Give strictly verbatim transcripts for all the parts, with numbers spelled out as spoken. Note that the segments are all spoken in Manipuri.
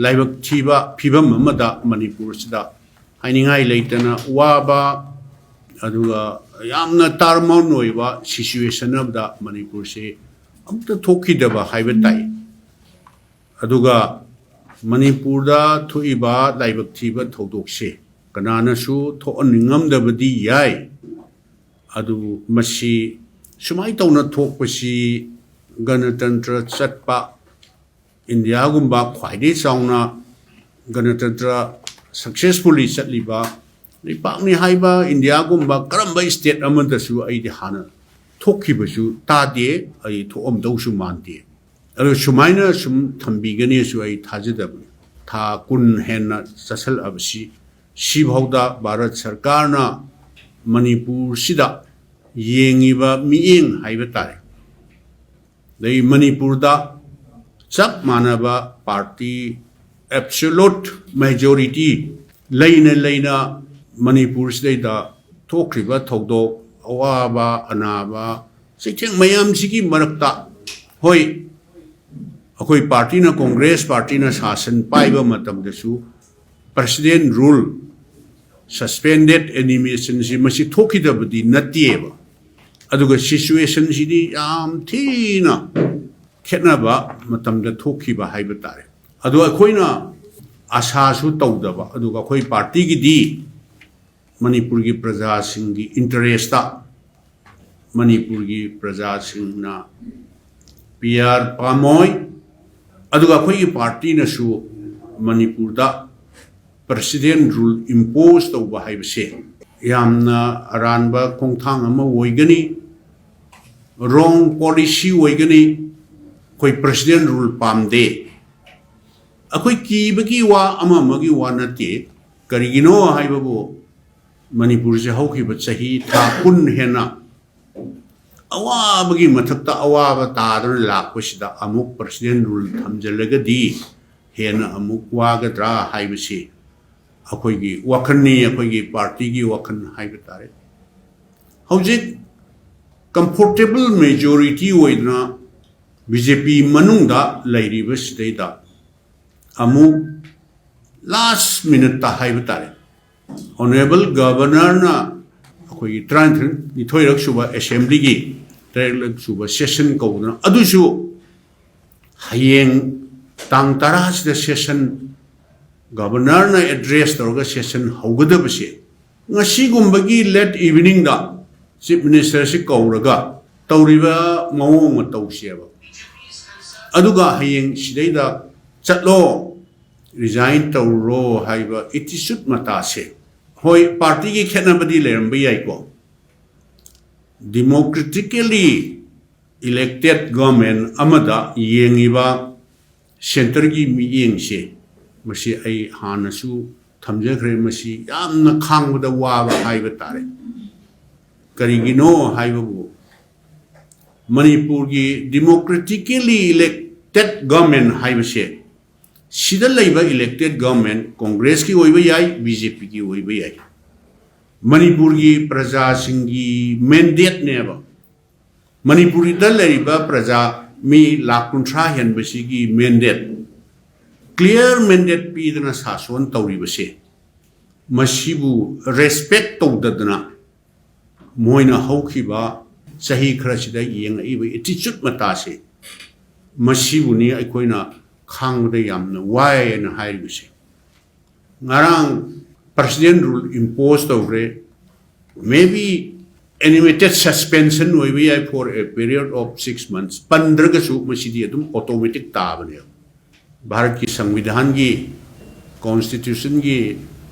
ꯂꯥꯏꯕꯛ ꯊꯤꯕ ꯐꯤꯕꯝ ꯑꯃꯗ ꯃꯅꯤꯄꯨꯔꯁꯤꯗ ꯍꯥꯏꯅꯤꯡꯉꯥꯏ ꯂꯩꯇꯅ ꯋꯥꯕ, ꯑꯗꯨꯒ ꯌꯥꯝꯅ ꯇꯥꯔꯃꯣꯟ ꯑꯣꯏꯕ ꯁꯤꯆꯨꯋꯦꯁꯟ ꯑꯃꯗ ꯃꯅꯤꯄꯨꯔꯁꯦ ꯑꯃꯨꯛꯇ ꯊꯣꯛꯈꯤꯗꯕ ꯍꯥꯏꯕ ꯇꯥꯏ꯫ ꯑꯗꯨꯒ ꯃꯅꯤꯄꯨꯔꯗ ꯊꯣꯛꯏꯕ ꯂꯥꯏꯕꯛ ꯊꯤꯕ ꯊꯧꯗꯣꯛꯁꯦ ꯀꯅꯥꯅꯁꯨ ꯊꯣꯛꯍꯟꯅꯤꯡꯉꯝꯗꯕꯗꯤ ꯌꯥꯏ꯫ ꯑꯗꯨ ꯃꯁꯤ ꯁꯨꯃꯥꯏꯅ ꯇꯧꯅ ꯊꯣꯛꯄꯁꯤ ꯒꯅꯇꯟꯇ꯭ꯔ ꯆꯠꯄ, ꯏꯟꯗꯤꯌꯥꯒꯨꯝꯕ ꯈ꯭ꯋꯥꯏꯗꯒꯤ ꯆꯥꯎꯅ ꯒꯅꯇꯟꯇ꯭ꯔ ꯁꯛꯁꯦꯁꯐꯨꯜꯂꯤ ꯆꯠꯂꯤꯕ ꯂꯩꯄꯥꯛꯅꯤ ꯍꯥꯏꯕ ꯏꯟꯗꯤꯌꯥꯒꯨꯝꯕ ꯀꯔꯝꯕ ꯁ꯭ꯇꯦꯠ ꯑꯃꯗꯁꯨ ꯑꯩꯗꯤ ꯍꯥꯟꯅ ꯊꯣꯛꯈꯤꯕꯁꯨ ꯇꯥꯗꯦ, ꯑꯩ ꯊꯣꯛꯑꯝꯗꯧꯁꯨ ꯃꯥꯟꯗꯦ꯫ ꯑꯗꯨ ꯁꯨꯃꯥꯏꯅ ꯁꯨꯝ ꯊꯝꯕꯤꯒꯅꯤꯁꯨ ꯑꯩ ꯊꯥꯖꯗꯕꯅꯤ꯫ ꯊꯥ ꯀꯨꯟ ꯍꯦꯟꯅ ꯆꯠꯁꯜꯂꯛꯑꯕꯁꯤ, ꯁꯤꯐꯥꯎꯗ ꯚꯥꯔꯠ ꯁꯔꯀꯥꯔꯅ ꯃꯅꯤꯄꯨꯔꯁꯤꯗ ꯌꯦꯡꯉꯤꯕ ꯃꯤꯠꯌꯦꯡ ꯍꯥꯏꯕ ꯇꯥꯔꯦ, ꯑꯗꯩ ꯃꯅꯤꯄꯨꯔꯗ ꯆꯞ ꯃꯥꯟꯅꯕ ꯄꯥꯔꯇꯤ ꯑꯦꯕꯁꯣꯂꯨꯠ ꯃꯦꯖꯣꯔꯤꯇꯤ ꯂꯩꯅ ꯂꯩꯅ ꯃꯅꯤꯄꯨꯔꯁꯤꯗꯩꯗ ꯊꯣꯛꯈ꯭ꯔꯤꯕ ꯊꯧꯗꯣꯛ, ꯑꯋꯥꯕ ꯑꯅꯥꯕ, ꯆꯩꯊꯦꯡ ꯃꯌꯥꯝꯁꯤꯒꯤ ꯃꯔꯛꯇ, ꯍꯣꯏ, ꯑꯩꯈꯣꯏ ꯄꯥꯔꯇꯤꯅ, ꯀꯣꯡꯒ꯭ꯔꯦꯁ ꯄꯥꯔꯇꯤꯅ ꯁꯥꯁꯟ ꯄꯥꯏꯕ ꯃꯇꯝꯗꯁꯨ ꯄ꯭ꯔꯁꯤꯗꯦꯟ ꯔꯨꯜ, ꯁꯁꯄꯦꯟꯗꯦꯠ ꯑꯦꯅꯤꯃꯦꯁꯟꯁꯤ ꯃꯁꯤ ꯊꯣꯛꯈꯤꯗꯕꯗꯤ ꯅꯠꯇꯦꯕ꯫ ꯑꯗꯨꯒ ꯁꯤꯆꯨꯋꯦꯁꯟꯁꯤꯗꯤ ꯌꯥꯝ ꯊꯤꯅ ꯈꯦꯠꯅꯕ ꯃꯇꯝꯗ ꯊꯣꯛꯈꯤꯕ ꯍꯥꯏꯕ ꯇꯥꯔꯦ꯫ ꯑꯗꯣ ꯑꯩꯈꯣꯏꯅ ꯑꯁꯥꯁꯨ ꯇꯧꯗꯕ, ꯑꯗꯨꯒ ꯑꯩꯈꯣꯏ ꯄꯥꯔꯇꯤꯒꯤꯗꯤ ꯃꯅꯤꯄꯨꯔꯒꯤ ꯄ꯭ꯔꯖꯥꯁꯤꯡꯒꯤ ꯏꯟꯇꯔꯦꯁꯇ ꯃꯅꯤꯄꯨꯔꯒꯤ ꯄ꯭ꯔꯖꯥꯁꯤꯡꯅ ꯄꯤ ꯑꯥꯔ ꯄꯥꯝꯃꯣꯏ꯫ ꯑꯗꯨꯒ ꯑꯩꯈꯣꯏꯒꯤ ꯄꯥꯔꯇꯤꯅꯁꯨ ꯃꯅꯤꯄꯨꯔꯗ ꯄ꯭ꯔꯁꯤꯗꯦꯟ ꯔꯨꯜ ꯏꯝꯄꯣꯖ ꯇꯧꯕ ꯍꯥꯏꯕꯁꯦ ꯌꯥꯝꯅ ꯑꯔꯥꯟꯕ ꯈꯣꯡꯊꯥꯡ ꯑꯃ ꯑꯣꯏꯒꯅꯤ, ꯔꯣꯡ ꯄꯣꯂꯤꯁꯤ ꯑꯣꯏꯒꯅꯤ꯫ ꯑꯩꯈꯣꯏ ꯄ꯭ꯔꯁꯤꯗꯦꯟ ꯔꯨꯜ ꯄꯥꯝꯗꯦ꯫ ꯑꯩꯈꯣꯏ ꯀꯤꯕꯒꯤ ꯋꯥ, ꯑꯃ ꯑꯃꯒꯤ ꯋꯥ ꯅꯠꯇꯦ꯫ ꯀꯔꯤꯒꯤꯅꯣ ꯍꯥꯏꯕꯕꯨ, ꯃꯅꯤꯄꯨꯔꯁꯦ ꯍꯧꯈꯤꯕ ꯆꯍꯤ ꯊꯥ ꯀꯨꯟ ꯍꯦꯟꯅ ꯑꯋꯥꯕꯒꯤ ꯃꯊꯛꯇ ꯑꯋꯥꯕ ꯇꯥꯗꯨꯅ ꯂꯥꯛꯄꯁꯤꯗ ꯑꯃꯨꯛ ꯄ꯭ꯔꯁꯤꯗꯦꯟ ꯔꯨꯜ ꯊꯝꯖꯤꯜꯂꯒꯗꯤ ꯍꯦꯟꯅ ꯑꯃꯨꯛ ꯋꯥꯒꯗ꯭ꯔꯥ ꯍꯥꯏꯕꯁꯤ ꯑꯩꯈꯣꯏꯒꯤ ꯋꯥꯈꯜꯅꯤ, ꯑꯩꯈꯣꯏꯒꯤ ꯄꯥꯔꯇꯤꯒꯤ ꯋꯥꯈꯜ ꯍꯥꯏꯕ ꯇꯥꯔꯦ꯫ ꯍꯧꯖꯤꯛ ꯀꯝꯐꯣꯔꯇꯦꯕꯜ ꯃꯦꯖꯣꯔꯤꯇꯤ ꯑꯣꯏꯗꯅ ꯕꯤ ꯖꯦ ꯄꯤ ꯃꯅꯨꯡꯗ ꯂꯩꯔꯤꯕꯁꯤꯗꯩꯗ ꯑꯃꯨꯛ ꯂꯥꯁ ꯃꯤꯅꯠꯇ ꯍꯥꯏꯕ ꯇꯥꯔꯦ, ꯑꯣꯅꯔꯦꯕꯜ ꯒꯕꯔꯅꯔꯅ ꯑꯩꯈꯣꯏꯒꯤ ꯇꯔꯥꯅꯤꯊꯣꯏꯔꯛ ꯁꯨꯕ ꯑꯦꯁꯦꯝꯕ꯭ꯂꯤꯒꯤ ꯇꯔꯦꯠꯂꯛ ꯁꯨꯕ ꯁꯦꯁꯟ ꯀꯧꯗꯅ, ꯑꯗꯨꯁꯨ ꯍꯌꯦꯡ ꯇꯥꯡ ꯇꯔꯥꯁꯤꯗ ꯁꯦꯁꯟ, ꯒꯕꯔꯅꯔꯅ ꯑꯦꯗ꯭ꯔꯦꯁ ꯇꯧꯔꯒ ꯁꯦꯁꯟ ꯍꯧꯒꯗꯕꯁꯦ, ꯉꯁꯤꯒꯨꯝꯕꯒꯤ ꯂꯦꯠ ꯏꯚꯤꯅꯤꯡꯗ ꯆꯤꯐ ꯃꯤꯅꯤꯁꯇꯔꯁꯤ ꯀꯧꯔꯒ ꯇꯧꯔꯤꯕ ꯃꯑꯣꯡ ꯃꯇꯧꯁꯦꯕ, ꯑꯗꯨꯒ ꯍꯌꯦꯡ ꯁꯤꯗꯩꯗ ꯆꯠꯂꯣ, ꯔꯤꯖꯥꯏꯟ ꯇꯧꯔꯣ ꯍꯥꯏꯕ ꯑꯦꯇꯤꯆꯨꯠ ꯃꯇꯥꯁꯦ, ꯍꯣꯏ, ꯄꯥꯔꯇꯤꯒꯤ ꯈꯦꯠꯅꯕꯗꯤ ꯂꯩꯔꯝꯕ ꯌꯥꯏꯀꯣ, ꯗꯤꯃꯣꯀ꯭ꯔꯦꯇꯤꯀꯦꯂꯤ ꯏꯂꯦꯛꯇꯦꯠ ꯒꯣꯔꯃꯦꯟ ꯑꯃꯗ ꯌꯦꯡꯉꯤꯕ ꯁꯦꯟꯇꯔꯒꯤ ꯃꯤꯠꯌꯦꯡꯁꯦ, ꯃꯁꯤ ꯑꯩ ꯍꯥꯟꯅꯁꯨ ꯊꯝꯖꯈ꯭ꯔꯦ, ꯃꯁꯤ ꯌꯥꯝꯅ ꯈꯥꯡꯕꯗ ꯋꯥꯕ ꯍꯥꯏꯕ ꯇꯥꯔꯦ꯫ ꯀꯔꯤꯒꯤꯅꯣ ꯍꯥꯏꯕꯕꯨ, ꯃꯅꯤꯄꯨꯔꯒꯤ ꯗꯤꯃꯣꯀ꯭ꯔꯦꯇꯤꯀꯦꯂꯤ ꯏꯂꯦꯛꯇꯦꯠ ꯒꯣꯔꯃꯦꯟ ꯍꯥꯏꯕꯁꯦ, ꯁꯤꯗ ꯂꯩꯕ ꯏꯂꯦꯛꯇꯦꯠ ꯒꯣꯔꯃꯦꯟ ꯀꯣꯡꯒ꯭ꯔꯦꯁꯀꯤ ꯑꯣꯏꯕ ꯌꯥꯏ, ꯕꯤ ꯖꯦ ꯄꯤꯒꯤ ꯑꯣꯏꯕ ꯌꯥꯏ, ꯃꯅꯤꯄꯨꯔꯒꯤ ꯄ꯭ꯔꯖꯥꯁꯤꯡꯒꯤ ꯃꯦꯟꯗꯦꯠꯅꯦꯕ꯫ ꯃꯅꯤꯄꯨꯔꯗ ꯂꯩꯔꯤꯕ ꯄ꯭ꯔꯖꯥ ꯃꯤ ꯂꯥꯈ ꯀꯨꯟꯊ꯭ꯔꯥ ꯍꯦꯟꯕꯁꯤꯒꯤ ꯃꯦꯟꯗꯦꯠ, ꯀ꯭ꯂꯤꯌꯔ ꯃꯦꯟꯗꯦꯠ ꯄꯤꯗꯅ ꯁꯥꯁꯣꯟ ꯇꯧꯔꯤꯕꯁꯦ, ꯃꯁꯤꯕꯨ ꯔꯦꯁꯄꯦꯛ ꯇꯧꯗꯗꯅ ꯃꯣꯏꯅ ꯍꯧꯈꯤꯕ ꯆꯍꯤ ꯈꯔꯁꯤꯗ ꯌꯦꯡꯉꯛꯏꯕ ꯑꯦꯇꯤꯆꯨꯠ ꯃꯇꯥꯁꯦ, ꯃꯁꯤꯕꯨꯅꯤ ꯑꯩꯈꯣꯏꯅ ꯈꯥꯡꯕꯗ ꯌꯥꯝꯅ ꯋꯥꯏꯅ ꯍꯥꯏꯔꯤꯕꯁꯦ꯫ ꯉꯔꯥꯡ ꯄ꯭ꯔꯁꯤꯗꯦꯟ ꯔꯨꯜ ꯏꯝꯄꯣꯖ ꯇꯧꯈ꯭ꯔꯦ, maybe animated suspension ꯑꯣꯏꯕ ꯌꯥꯏ for a period of six months, ꯄꯟꯗ꯭ꯔꯒꯁꯨ ꯃꯁꯤꯗꯤ ꯑꯗꯨꯝ ꯑꯣꯇꯣꯃꯦꯇꯤꯛ ꯇꯥꯕꯅꯦꯕ꯫ ꯚꯥꯔꯠꯀꯤ ꯁꯪꯕꯤꯙꯥꯟꯒꯤ, ꯀꯣꯟꯁꯇꯤꯇ꯭ꯌꯨꯁꯟꯒꯤ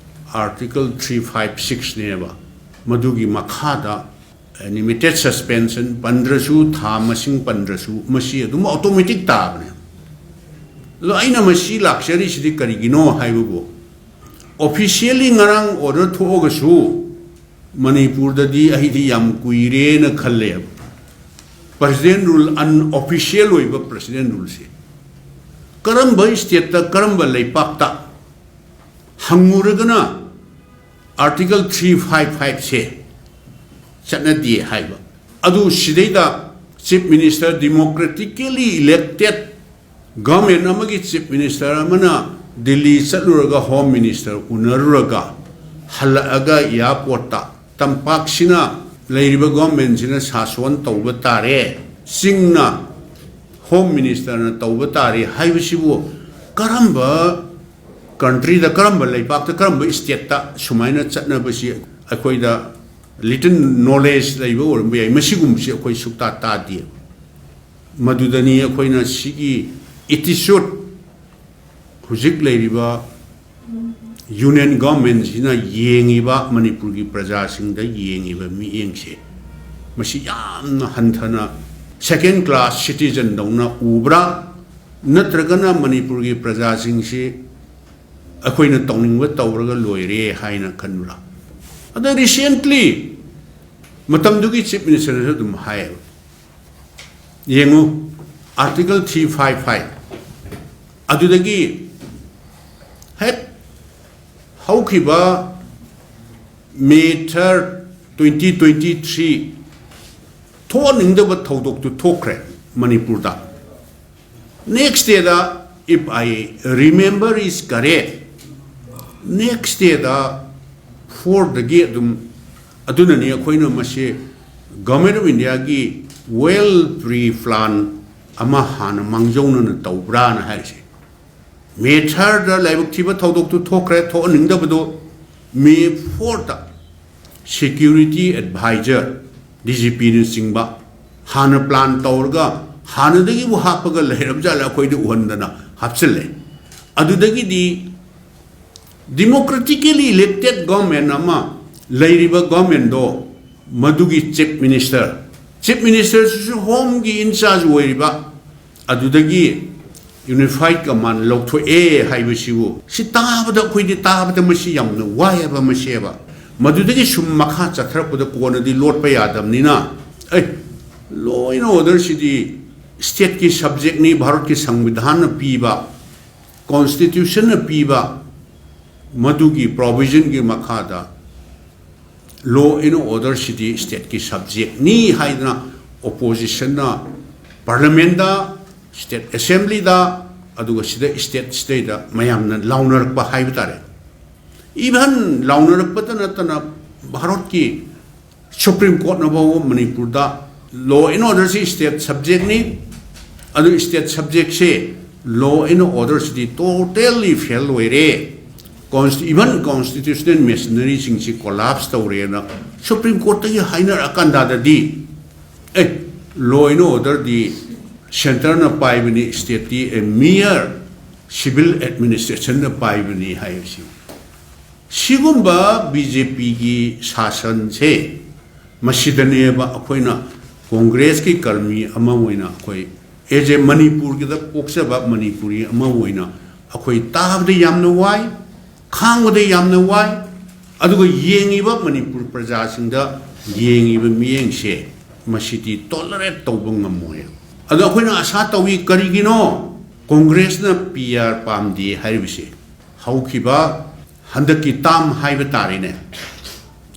ꯑꯥꯔꯇꯤꯀꯜ ꯊ꯭ꯔꯤ ꯐꯥꯏꯚ ꯁꯤꯛꯁꯅꯦꯕ, ꯃꯗꯨꯒꯤ ꯃꯈꯥꯗ ꯑꯦꯅꯤꯃꯦꯇꯦꯠ ꯁꯁꯄꯦꯟꯁꯟ ꯄꯟꯗ꯭ꯔꯁꯨ, ꯊꯥ ꯃꯁꯤꯡ ꯄꯟꯗ꯭ꯔꯁꯨ, ꯃꯁꯤ ꯑꯗꯨꯝ ꯑꯣꯇꯣꯃꯦꯇꯤꯛ ꯇꯥꯕꯅꯦ꯫ ꯑꯗꯣ ꯑꯩꯅ ꯃꯁꯤ ꯂꯥꯛꯆꯔꯤꯁꯤꯗꯤ ꯀꯔꯤꯒꯤꯅꯣ ꯍꯥꯏꯕꯕꯨ, ꯑꯣꯐꯤꯁꯤꯌꯦꯜꯂꯤ ꯉꯔꯥꯡ ꯑꯣꯔꯗꯔ ꯊꯣꯛꯑꯒꯁꯨ ꯃꯅꯤꯄꯨꯔꯗꯗꯤ ꯑꯩꯗꯤ ꯌꯥꯝ ꯀꯨꯏꯔꯦꯅ ꯈꯜꯂꯦꯕ, ꯄ꯭ꯔꯁꯤꯗꯦꯟ ꯔꯨꯜ, ꯑꯟꯑꯣꯐꯤꯁꯤꯌꯦꯜ ꯑꯣꯏꯕ ꯄ꯭ꯔꯁꯤꯗꯦꯟ ꯔꯨꯜꯁꯦ꯫ ꯀꯔꯝꯕ ꯁ꯭ꯇꯦꯠꯇ, ꯀꯔꯝꯕ ꯂꯩꯄꯥꯛꯇ ꯍꯪꯉꯨꯔꯒꯅ ꯑꯥꯔꯇꯤꯀꯜ ꯊ꯭ꯔꯤ ꯐꯥꯏꯚ ꯐꯥꯏꯚꯁꯦ ꯆꯠꯅꯗꯦ ꯍꯥꯏꯕ? ꯑꯗꯨ ꯁꯤꯗꯩꯗ ꯆꯤꯐ ꯃꯤꯅꯤꯁꯇꯔ, ꯗꯤꯃꯣꯀ꯭ꯔꯦꯇꯤꯀꯦꯂꯤ ꯏꯂꯦꯛꯇꯦꯠ Government ꯑꯃꯒꯤ Chief Minister ꯑꯃꯅ ꯗꯤꯜꯂꯤ ꯆꯠꯂꯨꯔꯒ Home Minister ꯎꯅꯔꯨꯔꯒ ꯍꯜꯂꯛꯑꯒ airportꯇ ꯇꯝꯄꯥꯛꯁꯤꯅ ꯂꯩꯔꯤꯕ governmentꯁꯤꯅ ꯁꯥꯁꯣꯟ ꯇꯧꯕ ꯇꯥꯔꯦ, ꯆꯤꯡꯅ Home Ministerꯅ ꯇꯧꯕ ꯇꯥꯔꯦ ꯍꯥꯏꯕꯁꯤꯕꯨ ꯀꯔꯝꯕ countryꯗ, ꯀꯔꯝꯕ ꯂꯩꯕꯥꯛꯇ, ꯀꯔꯝꯕ stateꯇ ꯁꯨꯃꯥꯏꯅ ꯆꯠꯅꯕꯁꯤ ꯑꯩꯈꯣꯏꯗ little knowledge ꯂꯩꯕ ꯑꯣꯏꯔꯝꯕ ꯌꯥꯏ꯫ ꯃꯁꯤꯒꯨꯝꯕꯁꯤ ꯑꯩꯈꯣꯏ ꯁꯨꯛꯇꯥ ꯇꯥꯗꯦ꯫ ꯃꯗꯨꯗꯅꯤ ꯑꯩꯈꯣꯏꯅ ꯁꯤꯒꯤ attitude, ꯍꯧꯖꯤꯛ ꯂꯩꯔꯤꯕ Union Governmentꯁꯤꯅ ꯌꯦꯡꯉꯤꯕ, ꯃꯅꯤꯄꯨꯔꯒꯤ ꯄ꯭ꯔꯖꯥꯁꯤꯡꯗ ꯌꯦꯡꯉꯤꯕ ꯃꯤꯠꯌꯦꯡꯁꯦ, ꯃꯁꯤ ꯌꯥꯝꯅ ꯍꯟꯊꯅ second class citizenꯗꯧꯅ ꯎꯕ꯭ꯔꯥ? ꯅꯠꯇ꯭ꯔꯒꯅ ꯃꯅꯤꯄꯨꯔꯒꯤ ꯄ꯭ꯔꯖꯥꯁꯤꯡꯁꯤ ꯑꯩꯈꯣꯏꯅ ꯇꯧꯅꯤꯡꯕ ꯇꯧꯔꯒ ꯂꯣꯏꯔꯦ ꯍꯥꯏꯅ ꯈꯟꯕ꯭ꯔꯥ? ꯑꯗ recently ꯃꯇꯝꯗꯨꯒꯤ Chief Ministerꯅꯁꯨ ꯑꯗꯨꯝ ꯍꯥꯏꯌꯦꯕ, ꯌꯦꯡꯉꯨ, Article three five five, ꯑꯗꯨꯗꯒꯤ ꯍꯦꯛ ꯍꯧꯈꯤꯕ May third, twenty twenty three, ꯊꯣꯛꯍꯟꯅꯤꯡꯗꯕ ꯊꯧꯗꯣꯛꯇꯨ ꯊꯣꯛꯈ꯭ꯔꯦ ꯃꯅꯤꯄꯨꯔꯗ꯫ Next dayꯗ, if I remember is correct, next dayꯗ fourꯗꯒꯤ ꯑꯗꯨꯝ, ꯑꯗꯨꯅꯅꯤ ꯑꯩꯈꯣꯏꯅ ꯃꯁꯤ Government of Indiaꯒꯤ well pre plan ꯑꯃ ꯍꯥꯟꯅ ꯃꯥꯡꯖꯧꯅꯅ ꯇꯧꯕ꯭ꯔꯥꯅ ꯍꯥꯏꯔꯤꯁꯦ꯫ May thirdꯗ ꯂꯥꯏꯕꯛ ꯊꯤꯕ ꯊꯧꯗꯣꯛꯇꯨ ꯊꯣꯛꯈ꯭ꯔꯦ, ꯊꯣꯛꯍꯟꯅꯤꯡꯗꯕꯗꯣ꯫ May fourthꯇ security advisor, DGPꯅꯆꯤꯡꯕ ꯍꯥꯟꯅ plan ꯇꯧꯔꯒ ꯍꯥꯟꯅꯗꯒꯤꯕꯨ ꯍꯥꯞꯄꯒ ꯂꯩꯔꯕ ꯖꯥꯠꯂ, ꯑꯩꯈꯣꯏꯗ ꯎꯍꯟꯗꯅ ꯍꯥꯞꯆꯤꯜꯂꯦ꯫ ꯑꯗꯨꯗꯒꯤꯗꯤ democratically elected government ꯑꯃ ꯂꯩꯔꯤꯕ governmentꯗꯣ, ꯃꯗꯨꯒꯤ Chief Minister, Chief Ministerꯁꯤꯁꯨ Homeꯒꯤ in charge ꯑꯣꯏꯔꯤꯕ, ꯑꯗꯨꯗꯒꯤ unified command ꯂꯧꯊꯣꯛꯑꯦ ꯍꯥꯏꯕꯁꯤꯕꯨ, ꯁꯤ ꯇꯥꯕꯗ, ꯑꯩꯈꯣꯏꯗꯤ ꯇꯥꯕꯗ ꯃꯁꯤ ꯌꯥꯝꯅ ꯋꯥꯏꯑꯦꯕ, ꯃꯁꯤꯑꯕ꯫ ꯃꯗꯨꯗꯒꯤ ꯁꯨꯝ ꯃꯈꯥ ꯆꯠꯊꯔꯛꯄꯗ ꯀꯣꯟꯅꯗꯤ ꯂꯣꯠꯄ ꯌꯥꯗꯕꯅꯤꯅ, ꯑꯦ, law and orderꯁꯤꯗꯤ stateꯀꯤ subjectꯅꯤ, ꯚꯥꯔꯠꯀꯤ ꯁꯪꯕꯤꯙꯥꯟꯅ ꯄꯤꯕ, constitutionꯅ ꯄꯤꯕ ꯃꯗꯨꯒꯤ provisionꯒꯤ ꯃꯈꯥꯗ law and orderꯁꯤꯗꯤ stateꯀꯤ subjectꯅꯤ ꯍꯥꯏꯗꯅ oppositionꯅ parliamentꯇ ꯁ꯭ꯇꯦꯠ ꯑꯦꯁꯦꯝꯕ꯭ꯂꯤꯗ, ꯑꯗꯨꯒ ꯁꯤꯗ ꯁ꯭ꯇꯦꯠ ꯁꯤꯗꯩꯗ ꯃꯌꯥꯝꯅ ꯂꯥꯎꯅꯔꯛꯄ ꯍꯥꯏꯕ ꯇꯥꯔꯦ꯫ ꯏꯚꯟ ꯂꯥꯎꯅꯔꯛꯄꯇ ꯅꯠꯇꯅ ꯚꯥꯔꯠꯀꯤ ꯁꯨꯄ꯭ꯔꯤꯝ ꯀꯣꯔꯠꯅ ꯐꯥꯎꯕ ꯃꯅꯤꯄꯨꯔꯗ law and orderꯁꯤ state subjectꯅꯤ, ꯑꯗꯨ state subjectꯁꯦ law and orderꯁꯤꯗꯤ totally fail ꯑꯣꯏꯔꯦ, even constitutional machineryꯁꯤꯡꯁꯤ collapse ꯇꯧꯔꯦꯅ ꯁꯨꯄ꯭ꯔꯤꯝ ꯀꯣꯔꯠꯇꯒꯤ ꯍꯥꯏꯅꯔꯛꯑꯀꯥꯟꯗꯗꯤ, ꯑꯦ, law and orderꯗꯤ centreꯅ ꯄꯥꯏꯕꯅꯤ, stateꯇꯤ a mere civil administrationꯅ ꯄꯥꯏꯕꯅꯤ ꯍꯥꯏꯕꯁꯤ꯫ ꯁꯤꯒꯨꯝꯕ ꯕꯤ ꯖꯦ ꯄꯤꯒꯤ ꯁꯥꯁꯟꯁꯦ, ꯃꯁꯤꯗꯅꯦꯕ ꯑꯩꯈꯣꯏꯅ ꯀꯣꯡꯒ꯭ꯔꯦꯁꯀꯤ ꯀꯔꯃꯤ ꯑꯃ ꯑꯣꯏꯅ, ꯑꯩꯈꯣꯏ as a ꯃꯅꯤꯄꯨꯔꯒꯤꯗ ꯄꯣꯛꯆꯕ ꯃꯅꯤꯄꯨꯔꯤ ꯑꯃ ꯑꯣꯏꯅ ꯑꯩꯈꯣꯏ ꯇꯥꯕꯗ ꯌꯥꯝꯅ ꯋꯥꯏ, ꯈꯥꯡꯕꯗ ꯌꯥꯝꯅ ꯋꯥꯏ꯫ ꯑꯗꯨꯒ ꯌꯦꯡꯉꯤꯕ ꯃꯅꯤꯄꯨꯔ ꯄ꯭ꯔꯖꯥꯁꯤꯡꯗ ꯌꯦꯡꯉꯤꯕ ꯃꯤꯠꯌꯦꯡꯁꯦ, ꯃꯁꯤꯗꯤ tolerate ꯇꯧꯕ ꯉꯝꯃꯣꯏ꯫ ꯑꯗꯣ ꯑꯩꯈꯣꯏꯅ ꯑꯁꯥ ꯇꯧꯏ, ꯀꯔꯤꯒꯤꯅꯣ ꯀꯣꯡꯒ꯭ꯔꯦꯁꯅ ꯄꯤ ꯑꯥꯔ ꯄꯥꯝꯗꯦ ꯍꯥꯏꯔꯤꯕꯁꯦ? ꯍꯧꯈꯤꯕ ꯍꯟꯗꯛꯀꯤ term ꯍꯥꯏꯕ ꯇꯥꯔꯦꯅꯦ,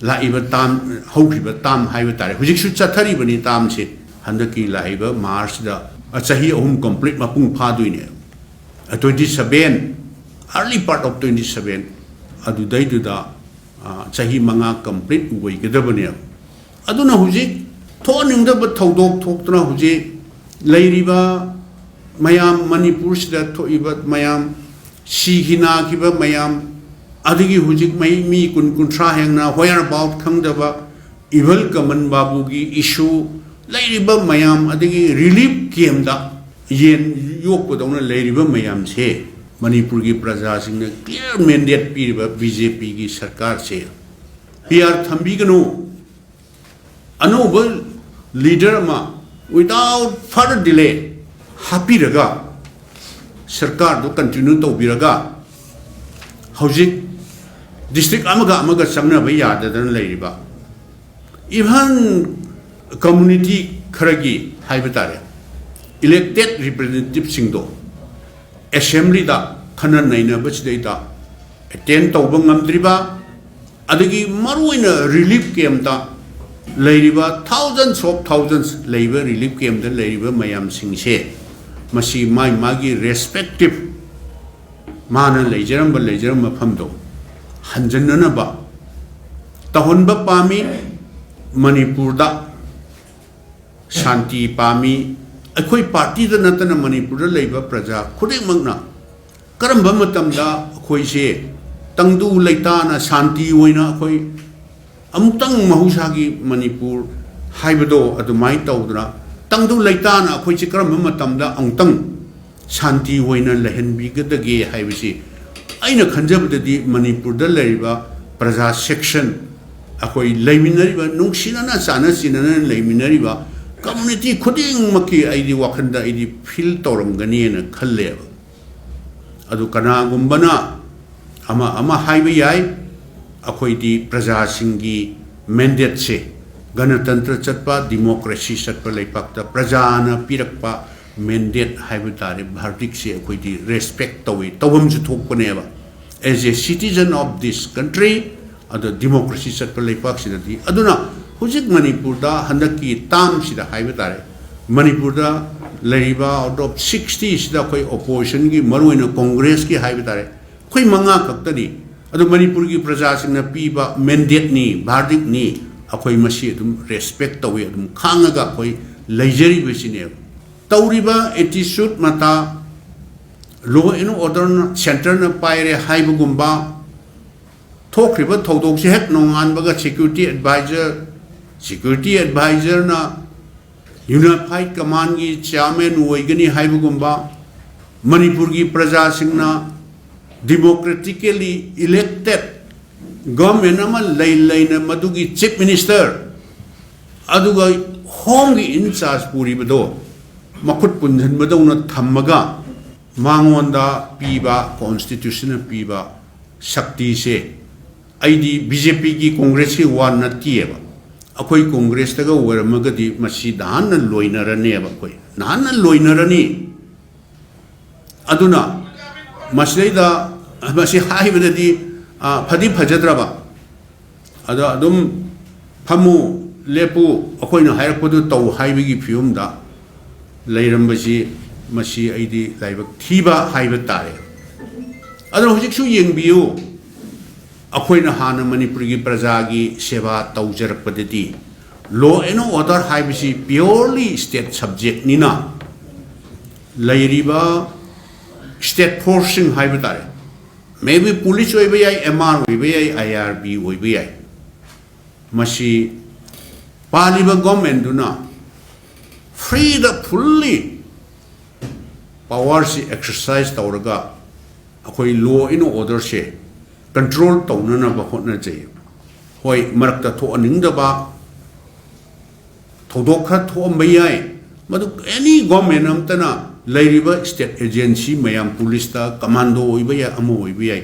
ꯂꯥꯛꯏꯕ term, ꯍꯧꯈꯤꯕ term ꯍꯥꯏꯕ ꯇꯥꯔꯦ, ꯍꯧꯖꯤꯛꯁꯨ ꯆꯠꯊꯔꯤꯕꯅꯤ termꯁꯦ꯫ ꯍꯟꯗꯛꯀꯤ ꯂꯥꯛꯏꯕ Marchꯇ, ꯑ, ꯆꯍꯤ ꯑꯍꯨꯝ complete ꯃꯄꯨꯡ ꯐꯥꯗꯣꯏꯅꯦ꯫ ꯑ, twenty seven, early part of twenty seven, ꯑꯗꯨꯗꯩꯗꯨꯗ, ꯑ, ꯆꯍꯤ ꯃꯉꯥ complete ꯑꯣꯏꯒꯗꯕꯅꯦꯕ꯫ ꯑꯗꯨꯅ ꯍꯧꯖꯤꯛ ꯊꯣꯛꯍꯟꯅꯤꯡꯗꯕ ꯊꯧꯗꯣꯛ ꯊꯣꯛꯇꯅ ꯍꯧꯖꯤꯛ ꯂꯩꯔꯤꯕ ꯃꯌꯥꯝ, ꯃꯅꯤꯄꯨꯔꯁꯤꯗ ꯊꯣꯛꯏꯕ ꯃꯌꯥꯝ, ꯁꯤꯈꯤ ꯅꯥꯈꯤꯕ ꯃꯌꯥꯝ, ꯑꯗꯒꯤ ꯍꯧꯖꯤꯛ ꯃꯩ, ꯃꯤ ꯀꯨꯟ ꯀꯨꯟꯊ꯭ꯔꯥ ꯍꯦꯟꯅ whereabout ꯈꯪꯗꯕ, even ꯀꯃꯟ ꯕꯥꯕꯨꯒꯤ issue, ꯂꯩꯔꯤꯕ ꯃꯌꯥꯝ, ꯑꯗꯒꯤ relief campꯇ ꯌꯦꯟ ꯌꯣꯛꯄꯗꯧꯅ ꯂꯩꯔꯤꯕ ꯃꯌꯥꯝꯁꯦ, ꯃꯅꯤꯄꯨꯔꯒꯤ ꯄ꯭ꯔꯖꯥꯁꯤꯡꯅ clear mandate ꯄꯤꯔꯤꯕ ꯕꯤ ꯖꯦ ꯄꯤꯒꯤ ꯁꯔꯀꯥꯔꯁꯦ ꯄꯤ ꯑꯥꯔ ꯊꯝꯕꯤꯒꯅꯨ꯫ ꯑꯅꯧꯕ leader ꯑꯃ without further delay ꯍꯥꯞꯄꯤꯔꯒ, ꯁꯔꯀꯥꯔꯗꯨ continue ꯇꯧꯕꯤꯔꯒ, ꯍꯧꯖꯤꯛ district ꯑꯃꯒ ꯑꯃꯒ ꯆꯪꯅꯕ ꯌꯥꯗꯗꯅ ꯂꯩꯔꯤꯕ, even community ꯈꯔꯒꯤ ꯍꯥꯏꯕ ꯇꯥꯔꯦ, elected representativeꯁꯤꯡꯗꯣ assemblyꯗ ꯈꯟꯅ ꯅꯩꯅꯕꯁꯤꯗꯩꯗ attend ꯇꯧꯕ ꯉꯝꯗ꯭ꯔꯤꯕ, ꯑꯗꯒꯤ ꯃꯔꯨꯑꯣꯏꯅ relief campꯇ ꯂꯩꯔꯤꯕ thousands of thousands ꯂꯩꯕ relief campꯇ ꯂꯩꯔꯤꯕ ꯃꯌꯥꯝꯁꯤꯡꯁꯦ, ꯃꯁꯤ ꯃꯥꯏ ꯃꯥꯒꯤ respective ꯃꯥꯅ ꯂꯩꯖꯔꯝꯕ, ꯂꯩꯖꯔꯝꯕ ꯃꯐꯝꯗꯣ ꯍꯟꯖꯟꯅꯅꯕ ꯇꯧꯍꯟꯕ ꯄꯥꯝꯃꯤ꯫ ꯃꯅꯤꯄꯨꯔꯗ ꯁꯥꯟꯇꯤ ꯄꯥꯝꯃꯤ꯫ ꯑꯩꯈꯣꯏ ꯄꯥꯔꯇꯤꯗ ꯅꯠꯇꯅ ꯃꯅꯤꯄꯨꯔꯗ ꯂꯩꯕ ꯄ꯭ꯔꯖꯥ ꯈꯨꯗꯤꯡꯃꯛꯅ ꯀꯔꯝꯕ ꯃꯇꯝꯗ ꯑꯩꯈꯣꯏꯁꯦ ꯇꯪꯗꯨ ꯂꯩꯇꯥꯅ ꯁꯥꯟꯇꯤ ꯑꯣꯏꯅ ꯑꯩꯈꯣꯏ ꯑꯃꯨꯛꯇꯪ ꯃꯍꯧꯁꯥꯒꯤ ꯃꯅꯤꯄꯨꯔ ꯍꯥꯏꯕꯗꯣ ꯑꯗꯨꯃꯥꯏꯅ ꯇꯧꯗꯅ ꯇꯪꯗꯨ ꯂꯩꯇꯥꯅ ꯑꯩꯈꯣꯏꯁꯦ ꯀꯔꯝꯕ ꯃꯇꯝꯗ ꯑꯃꯨꯛꯇꯪ ꯁꯥꯟꯇꯤ ꯑꯣꯏꯅ ꯂꯩꯍꯟꯕꯤꯒꯗꯒꯦ ꯍꯥꯏꯕꯁꯤ ꯑꯩꯅ ꯈꯟꯖꯕꯗꯗꯤ ꯃꯅꯤꯄꯨꯔꯗ ꯂꯩꯔꯤꯕ ꯄ꯭ꯔꯖꯥ section, ꯑꯩꯈꯣꯏ ꯂꯩꯃꯤꯟꯅꯔꯤꯕ, ꯅꯨꯡꯁꯤꯅꯅ ꯆꯥꯟꯅ ꯆꯤꯟꯅꯅ ꯂꯩꯃꯤꯟꯅꯔꯤꯕ community ꯈꯨꯗꯤꯡꯃꯛꯀꯤ ꯑꯩꯗꯤ ꯋꯥꯈꯜꯗ ꯑꯩꯗꯤ feel ꯇꯧꯔꯝꯒꯅꯤꯅ ꯈꯜꯂꯦꯕ꯫ ꯑꯗꯨ ꯀꯅꯥꯒꯨꯝꯕꯅ ꯑꯃ ꯑꯃ ꯍꯥꯏꯕ ꯌꯥꯏ, ꯑꯩꯈꯣꯏꯗꯤ ꯄ꯭ꯔꯖꯥꯁꯤꯡꯒꯤ mandateꯁꯦ, ꯒꯅꯇꯟꯇ꯭ꯔ ꯆꯠꯄ, democracy ꯆꯠꯄ ꯂꯩꯄꯥꯛꯇ ꯄ꯭ꯔꯖꯥꯅ ꯄꯤꯔꯛꯄ mandate ꯍꯥꯏꯕ ꯇꯥꯔꯦ, verdictꯁꯦ ꯑꯩꯈꯣꯏꯗꯤ respect ꯇꯧꯏ, ꯇꯧꯐꯝꯁꯨ ꯊꯣꯛꯄꯅꯦꯕ꯫ As a citizen of this country, ꯑꯗꯣ democracy ꯆꯠꯄ ꯂꯩꯄꯥꯛꯁꯤꯗꯗꯤ꯫ ꯑꯗꯨꯅ ꯍꯧꯖꯤꯛ ꯃꯅꯤꯄꯨꯔꯗ ꯍꯟꯗꯛꯀꯤ termꯁꯤꯗ ꯍꯥꯏꯕ ꯇꯥꯔꯦ, ꯃꯅꯤꯄꯨꯔꯗ ꯂꯩꯔꯤꯕ out of sixtyꯁꯤꯗ ꯑꯩꯈꯣꯏ oppositionꯒꯤ, ꯃꯔꯨꯑꯣꯏꯅ Congressꯀꯤ ꯍꯥꯏꯕ ꯇꯥꯔꯦ, ꯑꯩꯈꯣꯏ ꯃꯉꯥ ꯈꯛꯇꯅꯤ꯫ ꯑꯗꯣ ꯃꯅꯤꯄꯨꯔꯒꯤ ꯄ꯭ꯔꯖꯥꯁꯤꯡꯅ ꯄꯤꯕ mandateꯅꯤ, verdictꯅꯤ, ꯑꯩꯈꯣꯏ ꯃꯁꯤ ꯑꯗꯨꯝ respect ꯇꯧꯏ, ꯑꯗꯨꯝ ꯈꯥꯡꯉꯒ ꯑꯩꯈꯣꯏ ꯂꯩꯖꯔꯤꯕꯁꯤꯅꯦꯕ꯫ ꯇꯧꯔꯤꯕ attitude ꯃꯇꯥ, law and orderꯅ centreꯅ ꯄꯥꯏꯔꯦ ꯍꯥꯏꯕꯒꯨꯝꯕ, ꯊꯣꯛꯈ꯭ꯔꯤꯕ ꯊꯧꯗꯣꯛꯁꯤ ꯍꯦꯛ ꯅꯣꯡꯉꯥꯟꯕꯒ security advisor, security advisorꯅ unified commandꯒꯤ chairman ꯑꯣꯏꯒꯅꯤ ꯍꯥꯏꯕꯒꯨꯝꯕ, ꯃꯅꯤꯄꯨꯔꯒꯤ ꯄ꯭ꯔꯖꯥꯁꯤꯡꯅ democratically elected government ꯑꯃ ꯂꯩ ꯂꯩꯅ ꯃꯗꯨꯒꯤ chief minister ꯑꯗꯨꯒ homeꯒꯤ in charge ꯄꯨꯔꯤꯕꯗꯣ ꯃꯈꯨꯠ ꯄꯨꯟꯁꯤꯟꯕꯗꯧꯅ ꯊꯝꯃꯒ ꯃꯉꯣꯟꯗ ꯄꯤꯕ, constitutionꯅ ꯄꯤꯕ ꯁꯛꯇꯤꯁꯦ, ꯑꯩꯗꯤ BJPꯒꯤ, Congressꯀꯤ ꯋꯥ ꯅꯠꯇꯦꯕ꯫ ꯑꯩꯈꯣꯏ Congressꯇꯒ ꯑꯣꯏꯔꯝꯃꯒꯗꯤ ꯃꯁꯤ ꯅꯍꯥꯟꯅ ꯂꯣꯏꯅꯔꯅꯦꯕ, ꯑꯩꯈꯣꯏ ꯅꯍꯥꯟꯅ ꯂꯣꯏꯅꯔꯅꯤ꯫ ꯑꯗꯨꯅ ꯃꯁꯤꯗꯩꯗ, ꯃꯁꯤ ꯍꯥꯏꯕꯗꯗꯤ, ꯑ, ꯐꯗꯤ ꯐꯖꯗ꯭ꯔꯕ, ꯑꯗꯣ ꯑꯗꯨꯝ ꯐꯝꯃꯨ, ꯂꯦꯞꯄꯨ, ꯑꯩꯈꯣꯏꯅ ꯍꯥꯏꯔꯛꯄꯗꯨ ꯇꯧ ꯍꯥꯏꯕꯒꯤ ꯐꯤꯕꯝꯗ ꯂꯩꯔꯝꯕꯁꯤ ꯃꯁꯤ ꯑꯩꯗꯤ ꯂꯥꯏꯕꯛ ꯊꯤꯕ ꯍꯥꯏꯕ ꯇꯥꯔꯦ꯫ ꯑꯗꯨꯅ ꯍꯧꯖꯤꯛꯁꯨ ꯌꯦꯡꯕꯤꯌꯨ, ꯑꯩꯈꯣꯏꯅ ꯍꯥꯟꯅ ꯃꯅꯤꯄꯨꯔꯒꯤ ꯄ꯭ꯔꯖꯥꯒꯤ ꯁꯦꯕꯥ ꯇꯧꯖꯔꯛꯄꯗꯗꯤ law and order ꯍꯥꯏꯕꯁꯤ purely state subjectꯅꯤꯅ, ꯂꯩꯔꯤꯕ state forceꯁꯤꯡ ꯍꯥꯏꯕ ꯇꯥꯔꯦ, maybe police ꯑꯣꯏꯕ ꯌꯥꯏ, M R ꯑꯣꯏꯕ ꯌꯥꯏ, I R B ꯑꯣꯏꯕ ꯌꯥꯏ, ꯃꯁꯤ ꯄꯥꯜꯂꯤꯕ governmentꯗꯨꯅ freeꯗ fully powerꯁꯤ exercise ꯇꯧꯔꯒ ꯑꯩꯈꯣꯏ law and orderꯁꯦ control ꯇꯧꯅꯅꯕ ꯍꯣꯠꯅꯖꯩ꯫ ꯍꯣꯏ, ꯃꯔꯛꯇ ꯊꯣꯛꯍꯟꯅꯤꯡꯗꯕ ꯊꯧꯗꯣꯛ ꯈꯔ ꯊꯣꯛꯑꯝꯕ ꯌꯥꯏ꯫ ꯃꯗꯨ any government ꯑꯃꯇꯅ ꯂꯩꯔꯤꯕ state agency ꯃꯌꯥꯝ, policeꯇ commando ꯑꯣꯏꯕ ꯌꯥꯏ, ꯑꯃ ꯑꯣꯏꯕ ꯌꯥꯏ,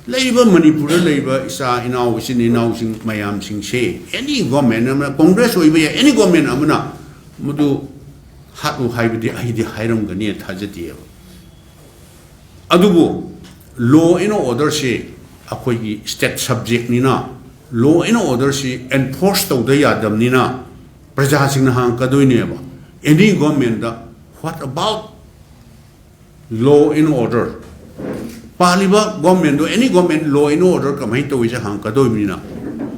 ꯂꯩꯔꯤꯕ ꯃꯅꯤꯄꯨꯔꯗ ꯂꯩꯔꯤꯕ ꯏꯆꯥ ꯏꯅꯥꯎ, ꯏꯆꯤꯟ ꯏꯅꯥꯎꯁꯤꯡ ꯃꯌꯥꯝꯁꯤꯡꯁꯦ any government ꯑꯃꯅ, Congress ꯑꯣꯏꯕ ꯌꯥꯏ, any government ꯑꯃꯅ ꯃꯗꯨ ꯍꯥꯠꯂꯨ ꯍꯥꯏꯕꯗꯤ ꯑꯩꯗꯤ ꯍꯥꯏꯔꯝꯒꯅꯤ ꯊꯥꯖꯗꯦꯕ꯫ ꯑꯗꯨꯕꯨ law and orderꯁꯤ ꯑꯩꯈꯣꯏꯒꯤ state subjectꯅꯤꯅ, law and orderꯁꯤ enforce ꯇꯧꯗ ꯌꯥꯗꯕꯅꯤꯅ ꯄ꯭ꯔꯖꯥꯁꯤꯡꯅ ꯍꯪꯉꯛꯀꯗꯣꯏꯅꯦꯕ, any governmentꯗ, "What about law and order?" ꯄꯥꯜꯂꯤꯕ governmentꯗꯣ, any government, law and order ꯀꯃꯥꯏꯅ ꯇꯧꯏꯁꯦ ꯍꯪꯉꯛꯀꯗꯣꯏꯕꯅꯤꯅ꯫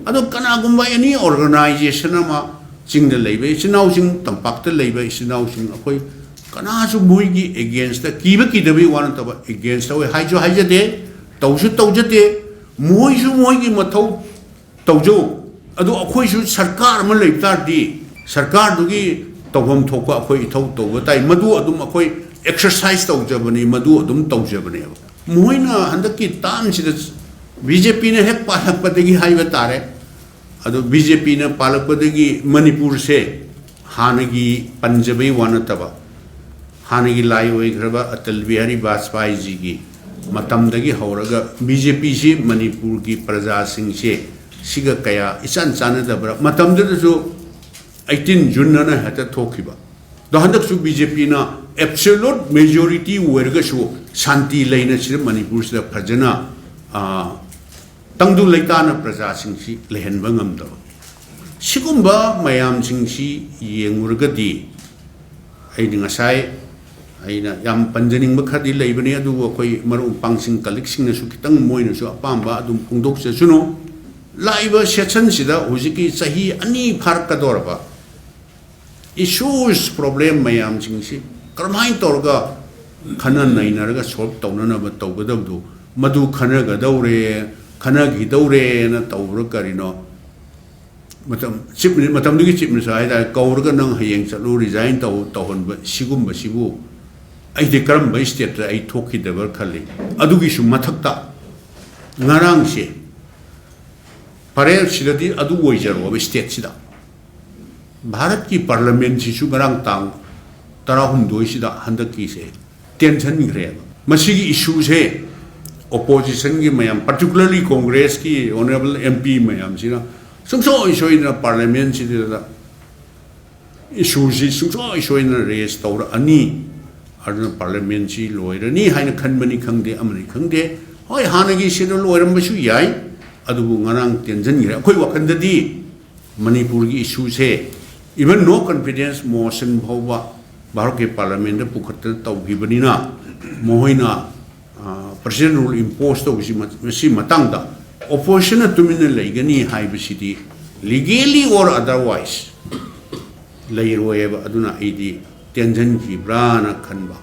ꯑꯗꯣ ꯀꯅꯥꯒꯨꯝꯕ any organization ꯑꯃ, ꯆꯤꯡꯗ ꯂꯩꯕ ꯏꯆꯤꯟ ꯏꯅꯥꯎꯁꯤꯡ, ꯇꯝꯄꯥꯛꯇ ꯂꯩꯕ ꯏꯆꯤꯟ ꯏꯅꯥꯎꯁꯤꯡ, ꯑꯩꯈꯣꯏ ꯀꯅꯥꯁꯨ ꯃꯣꯏꯒꯤ againstꯇ, ꯀꯤꯕ ꯀꯤꯗꯕꯒꯤ ꯋꯥ ꯅꯠꯇꯕ, against ꯇꯧꯋꯦ ꯍꯥꯏꯁꯨ ꯍꯥꯏꯖꯗꯦ, ꯇꯧꯁꯨ ꯇꯧꯖꯗꯦ꯫ ꯃꯣꯏꯁꯨ ꯃꯣꯏꯒꯤ ꯃꯊꯧ ꯇꯧꯖꯧ꯫ ꯑꯗꯣ ꯑꯩꯈꯣꯏꯁꯨ ꯁꯔꯀꯥꯔ ꯑꯃ ꯂꯩꯕ ꯇꯥꯔꯗꯤ, ꯁꯔꯀꯥꯔꯗꯨꯒꯤ ꯇꯧꯐꯝ ꯊꯣꯛꯄ ꯑꯩꯈꯣꯏ ꯏꯊꯧ ꯇꯧꯕ ꯇꯥꯏ꯫ ꯃꯗꯨ ꯑꯗꯨꯝ ꯑꯩꯈꯣꯏ exercise ꯇꯧꯖꯕꯅꯤ, ꯃꯗꯨ ꯑꯗꯨꯝ ꯇꯧꯖꯕꯅꯦꯕ꯫ ꯃꯣꯏꯅ ꯍꯟꯗꯛꯀꯤ termꯁꯤꯗ BJPꯅ ꯍꯦꯛ ꯄꯥꯜꯂꯛꯄꯗꯒꯤ ꯍꯥꯏꯕ ꯇꯥꯔꯦ, ꯑꯗꯣ BJPꯅ ꯄꯥꯜꯂꯛꯄꯗꯒꯤ ꯃꯅꯤꯄꯨꯔꯁꯦ ꯍꯥꯟꯅꯒꯤ, ꯄꯟꯖꯕꯩ ꯋꯥ ꯅꯠꯇꯕ, ꯍꯥꯟꯅꯒꯤ ꯂꯥꯏ ꯑꯣꯏꯈ꯭ꯔꯕ ꯑꯇꯜ ꯕꯤꯍꯥꯔꯤ ꯕꯥꯖꯄꯥꯏꯖꯤꯒꯤ ꯃꯇꯝꯗꯒꯤ ꯍꯧꯔꯒ BJPꯁꯤ ꯃꯅꯤꯄꯨꯔꯒꯤ ꯄ꯭ꯔꯖꯥꯁꯤꯡꯁꯦ ꯁꯤꯒ ꯀꯌꯥ ꯏꯆꯥꯟ ꯆꯥꯟꯅꯗꯕ꯭ꯔꯥ? ꯃꯇꯝꯗꯨꯗꯁꯨ eighteen June ꯑꯅ ꯍꯦꯛꯇ ꯊꯣꯛꯈꯤꯕ꯫ ꯑꯗꯣ ꯍꯟꯗꯛꯁꯨ BJPꯅ absolute majority ꯑꯣꯏꯔꯒꯁꯨ ꯁꯥꯟꯇꯤ ꯂꯩꯅ ꯁꯤꯗ ꯃꯅꯤꯄꯨꯔꯁꯤꯗ ꯐꯖꯅ, ꯑ, ꯇꯪꯗꯨ ꯂꯩꯇꯥꯅ ꯄ꯭ꯔꯖꯥꯁꯤꯡꯁꯤ ꯂꯩꯍꯟꯕ ꯉꯝꯗꯕ꯫ ꯁꯤꯒꯨꯝꯕ ꯃꯌꯥꯝꯁꯤꯡꯁꯤ ꯌꯦꯡꯉꯨꯔꯒꯗꯤ, ꯑꯩꯅ ꯉꯁꯥꯏ ꯑꯩꯅ ꯌꯥꯝ ꯄꯟꯖꯅꯤꯡꯕ ꯈꯔꯗꯤ ꯂꯩꯕꯅꯤ, ꯑꯗꯨꯕꯨ ꯑꯩꯈꯣꯏ ꯃꯔꯨꯞ ꯃꯄꯥꯡꯁꯤꯡ, ꯀꯂꯤꯛꯁꯤꯡꯅꯁꯨ ꯈꯤꯇꯪ ꯃꯣꯏꯅꯁꯨ ꯑꯄꯥꯝꯕ ꯑꯗꯨꯝ ꯐꯣꯡꯗꯣꯛꯆꯁꯅꯨ꯫ ꯂꯥꯛꯏꯕ ꯁꯦꯁꯟꯁꯤꯗ ꯍꯧꯖꯤꯛꯀꯤ ꯆꯍꯤ ꯑꯅꯤ ꯐꯥꯔꯛꯀꯗꯧꯔꯕ ꯏꯁꯨꯁ, ꯄ꯭ꯔꯣꯕ꯭ꯂꯦꯝ ꯃꯌꯥꯝꯁꯤꯡꯁꯤ ꯀꯔꯝꯍꯥꯏꯅ ꯇꯧꯔꯒ ꯈꯟꯅ ꯅꯩꯅꯔꯒ ꯁꯣꯜꯕ ꯇꯧꯅꯅꯕ ꯇꯧꯒꯗꯕꯗꯨ, ꯃꯗꯨ ꯈꯟꯅꯒꯗꯧꯔꯦ, ꯈꯟꯅꯈꯤꯗꯧꯔꯦꯅ ꯇꯧꯕ꯭ꯔꯥ ꯀꯔꯤꯅꯣ? ꯃꯇꯝ ꯆꯤꯞ ꯃꯤꯅꯤ-, ꯃꯇꯝꯗꯨꯒꯤ ꯆꯤꯞ ꯃꯤꯅꯤꯁꯇꯔ ꯍꯥꯏꯇꯥꯔꯦ, ꯀꯧꯔꯒ ꯅꯪ ꯍꯌꯦꯡ ꯆꯠꯂꯨ, ꯔꯤꯖꯥꯏꯟ ꯇꯧ, ꯇꯧꯍꯟꯕ ꯁꯤꯒꯨꯝꯕꯁꯤꯕꯨ ꯑꯩꯗꯤ ꯀꯔꯝꯕ ꯁ꯭ꯇꯦꯠꯇ ꯑꯩ ꯊꯣꯛꯈꯤꯗꯕ꯭ꯔꯥ ꯈꯜꯂꯤ꯫ ꯑꯗꯨꯒꯤꯁꯨ ꯃꯊꯛꯇ ꯉꯔꯥꯡꯁꯦ ꯄꯔꯦꯜꯁꯤꯗꯗꯤ ꯑꯗꯨ ꯑꯣꯏꯖꯔꯣꯕ ꯁ꯭ꯇꯦꯠꯁꯤꯗ ꯚꯥꯔꯠꯀꯤ ꯄꯥꯔꯂꯃꯦꯟꯁꯤꯁꯨ ꯉꯔꯥꯡ ꯇꯥꯡ ꯇꯔꯥꯍꯨꯝꯗꯣꯏꯁꯤꯗ ꯍꯟꯗꯛꯀꯤꯁꯦ ꯇꯦꯟꯁꯤꯟꯈ꯭ꯔꯦꯕ꯫ ꯃꯁꯤꯒꯤ ꯏꯁꯨꯁꯦ ꯑꯣꯄꯣꯖꯤꯁꯟꯒꯤ ꯃꯌꯥꯝ, ꯄꯥꯔꯇꯤꯀꯨꯂꯔꯂꯤ ꯀꯣꯡꯒ꯭ꯔꯦꯁꯀꯤ ꯑꯣꯅꯔꯦꯕꯜ ꯑꯦꯝ ꯄꯤ ꯃꯌꯥꯝꯁꯤꯅ ꯁꯨꯡꯁꯣꯏ ꯁꯣꯏꯗꯅ ꯄꯥꯔꯂꯃꯦꯟꯁꯤꯗ ꯏꯁꯨꯁꯤ ꯁꯨꯡꯁꯣꯏ ꯁꯣꯏꯗꯅ ꯔꯦꯖ ꯇꯧꯔꯛꯑꯅꯤ꯫ ꯑꯗꯨꯅ ꯄꯥꯔꯂꯃꯦꯟꯁꯤ ꯂꯣꯏꯔꯅꯤ ꯍꯥꯏꯅ ꯈꯟꯕꯅꯤ ꯈꯪꯗꯦ, ꯑꯃꯅꯤ ꯈꯪꯗꯦ, ꯍꯣꯏ, ꯍꯥꯟꯅꯒꯤ ꯁꯤꯗ ꯂꯣꯏꯔꯝꯕꯁꯨ ꯌꯥꯏ, ꯑꯗꯨꯕꯨ ꯉꯔꯥꯡ ꯇꯦꯟꯁꯤꯟꯈ꯭ꯔꯦ꯫ ꯑꯩꯈꯣꯏ ꯋꯥꯈꯜꯗꯗꯤ ꯃꯅꯤꯄꯨꯔꯒꯤ ꯏꯁꯨꯁꯦ, even no confidence motion ꯐꯥꯎꯕ ꯚꯥꯔꯠꯀꯤ ꯄꯥꯔꯂꯃꯦꯟꯗ ꯄꯨꯈꯠꯇꯅ ꯇꯧꯈꯤꯕꯅꯤꯅ, ꯃꯈꯣꯏꯅ ꯄ꯭ꯔꯦꯁꯤꯗꯦꯟ ꯔꯨꯜ ꯏꯝꯄꯣꯁ ꯇꯧꯕꯁꯤ ꯃ-, ꯃꯁꯤ ꯃꯇꯥꯡꯗ ꯑꯣꯄꯣꯖꯤꯁꯟꯅ ꯇꯨꯃꯤꯟꯅ ꯂꯩꯒꯅꯤ ꯍꯥꯏꯕꯁꯤꯗꯤ, legally or otherwise, ꯂꯩꯔꯣꯏꯑꯕ꯫ ꯑꯗꯨꯅ ꯑꯩꯗꯤ ꯇꯦꯟꯁꯤꯟꯈꯤꯕ꯭ꯔꯥꯅ ꯈꯟꯕ꯫